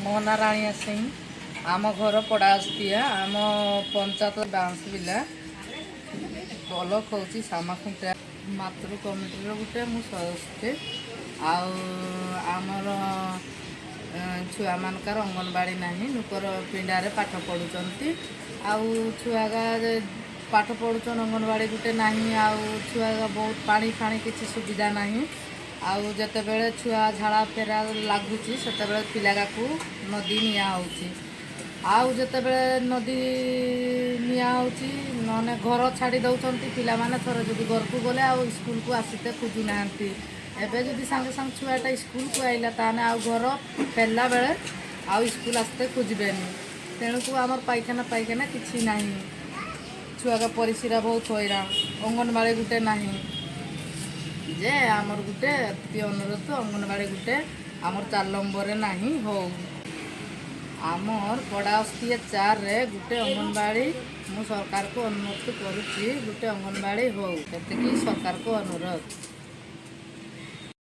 ମୋ ନାଁ ରାଣିଆ ସିଂ। ଆମ ଘର ପଡ଼ାଅସ୍ତିଆ। ଆମ ପଞ୍ଚାୟତ ବାଉଁଶବିଲା, ବ୍ଲକ୍ ହେଉଛି ସାମାଖୁଣ୍ଟା। ମାତୃ କମିଟିର ଗୋଟେ ମୁଁ ସଦସ୍ୟ। ଆଉ ଆମର ଛୁଆମାନଙ୍କର ଅଙ୍ଗନବାଡ଼ି ନାହିଁ, ନୁକର ପିଣ୍ଡାରେ ପାଠ ପଢ଼ୁଛନ୍ତି। ଆଉ ଛୁଆଗା ପାଠ ପଢ଼ୁଛନ୍, ଅଙ୍ଗନବାଡ଼ି ଗୋଟେ ନାହିଁ। ଆଉ ଛୁଆ ବହୁତ ପାଣି ଫାଣି କିଛି ସୁବିଧା ନାହିଁ। ଆଉ ଯେତେବେଳେ ଛୁଆ ଝାଡ଼ା ଫେରା ଲାଗୁଛି, ସେତେବେଳେ ପିଲାଗାକୁ ନଦୀ ନିଆ ହେଉଛି। ଆଉ ଯେତେବେଳେ ନଦୀ ନିଆ ହେଉଛି, ନହେଲେ ଘର ଛାଡ଼ି ଦେଉଛନ୍ତି ପିଲାମାନେ। ଥରେ ଯଦି ଘରକୁ ଗଲେ ଆଉ ସ୍କୁଲକୁ ଆସିତେ ଖୋଜୁନାହାନ୍ତି। ଏବେ ଯଦି ସାଙ୍ଗେ ସାଙ୍ଗେ ଛୁଆଟା ସ୍କୁଲକୁ ଆଇଲା, ତାହେଲେ ଆଉ ଘର ଫେରିଲା ବେଳେ ଆଉ ସ୍କୁଲ ଆସିତେ ଖୋଜିବେନି। ତେଣୁକୁ ଆମର ପାଇଖାନା ପାଇଖାନା କିଛି ନାହିଁ। ଛୁଆଙ୍କ ପରିସ୍ରା ବହୁତ ହଇରାଣ। ଅଙ୍ଗନବାଡ଼ି ଗୋଟେ ନାହିଁ ଯେ ଆମର ଗୋଟେ ଅତି ଅନୁରୋଧ, ଅଙ୍ଗନବାଡ଼ି ଗୋଟେ ଆମର 4 ନମ୍ବରରେ ନାହିଁ ହଉ। ଆମର୍ ପଡ଼ାଅସ୍ତିଆ 4ରେ ଗୋଟେ ଅଙ୍ଗନବାଡ଼ି, ମୁଁ ସରକାରକୁ ଅନୁରୋଧ କରୁଛି, ଗୋଟେ ଅଙ୍ଗନବାଡ଼ି ହଉ। ଏତିକି ସରକାରକୁ ଅନୁରୋଧ।